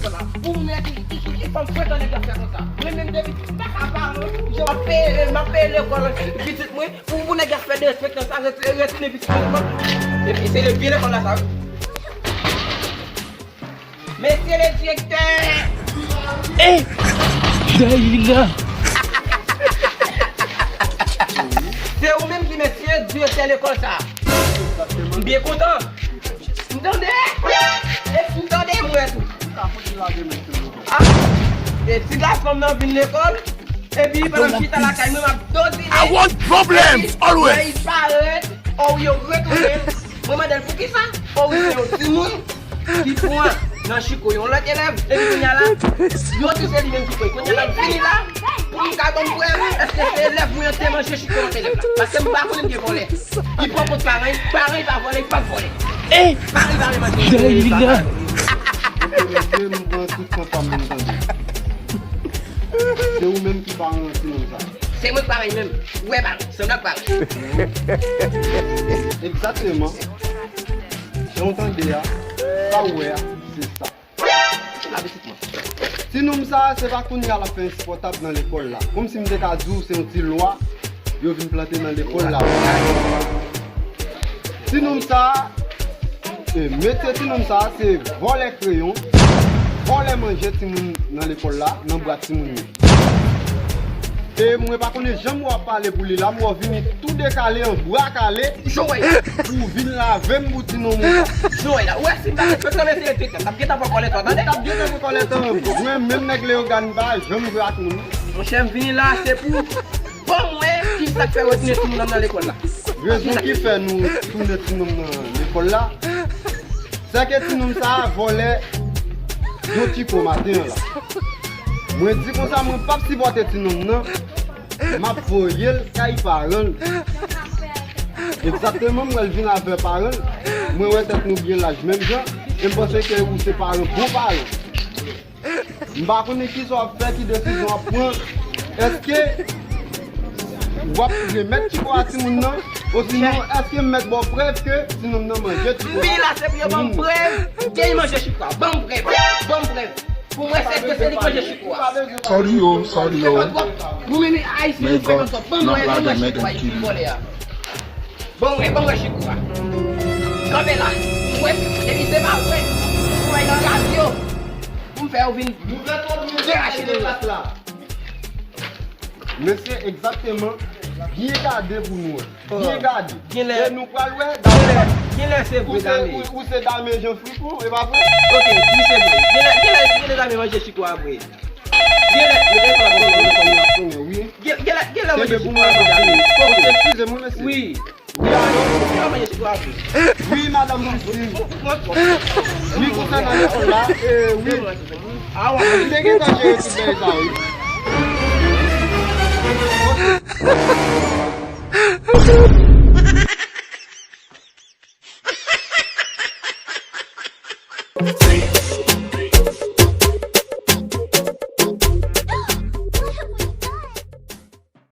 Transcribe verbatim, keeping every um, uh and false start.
Pou nèg ki, ki, ki, ki fanm frekant nèg la fè konsa. Mwen menm depi pa ka pale, jan m ap peye, m ap peye lekòl pitit mwen, pou, pou nèg la fè derespektan sa, retounen pitit mwen lekòl. Epi se le vye lekòl la sa, wi. Mesye le direktè! Eh! Dayila! Se ou menm ki mesye direktè lekòl sa. M byen kontan. M tande! E si m tande, m wè tou. Ah! E si gason m nan vin lekòl, epi pandan m chita lakay mwen, m ap dodine. I want problems always. Epi lè l parèt, oh, yo retounen. Mwen mande l poukisa. Oh, wi, se yon timoun ki pran nan chiko yon lòt elèv, epi kounye a la, yo di se li menm ki pran. Kounye a la, m vini la, pou m ka ban m prèv, èske se elèv mwen an te manje chiko lòt elèv la? Paske m pa konnen m gen vòlè. Li pran kont paran, paran pa vòlè, li p ap vòlè. Eh! Paran pa vle manje. Dayila! Mesye, m pran tout tan pa m tande. Se ou menm ki paran timoun sa. Se mwen ki paran menm. Ou wè paran, sanble ak paran. Egzakteman. Jan w tande a, sa w wè a, se sa. Timoun sa, se pa kounye a l ap fè ensipòtab nan lekòl la. Kòmsi m te ka di w se yon ti lwa yo vin plante nan lekòl la. Timoun sa, e, metye timoun sa, se vòlè kreyon, vòlè manje timoun nan lekòl la, nan bra timoun yo. E mwen pa konnen jan m wè w ap pale pou li la, m wè w vini tou dekale, an bra kale, pou w vin lave m pou ti nonm ou sa. Jan w wè la, ou wè si m ta te fè sa, mesye direktè, m t ap gentan pran kòlèt ou, tande? M t ap gentan pran kòlèt ou. Mwen menm nèg Leyogàn m pa janm jwe ak moun. Monchè, m vini la, se pou ban m wè kisa k fè yo tounen ti nonm nan lekòl la. Rezon ki fè nou tounen ti nonm nan lekòl la, se ke ti nonm sa a vòlè yon ti po maten an la. Mwen di konsa, mwen p ap sipòte ti nonm nan, m ap voye l kay paran l. Egzakteman, m wè l vin avè paran l. Mwen wè tèt nou byen laj menm jan, e m panse ke ou se paran, bon paran. M pa konnen kisa w ap fè, ki desizyon w ap pran. Èske w ap remèt chiko a timoun nan? Osinon, èske m mèt ba w prèv ke ti nonm nan manje chiko a? Wi, la se pou yo ban m prèv ke l manje chiko a. Ban m prèv. Ban m prèv. Pou mwen, se, se li k manje chiko a. Sorry yo, sorry yo. Ou menm Ayisyen, nou frekant twòp. Ban mwen, ban mwen chiko a, epi vòlè a. Ban mwen, ban mwen chiko a. Kanpe la. Mwen, epi se pa vre. Mwen nan radyo. Pou m fè yo vin derache nan klas la. Mesye, egzakteman. Byen gade pou nou wè. Byen gade. Genlè, e nou pral wè, genlè, genlè se vre, Dame. Ou se Dame Jean Fripon, e pa vre? Ok, wi, se vre. Genlè, genlè, genlè Dame manje chiko a vre. Genlè, genlè, genlè manje chiko a vre, Dame. Eskize m, wi, mesye. Wi. Wi, alò. Genlè manje chiko a vre. Wi, madanm Christine. Wi, konsènan lekòl la, e, wi. Awa, m te gentan jere tout bagay sa, wi.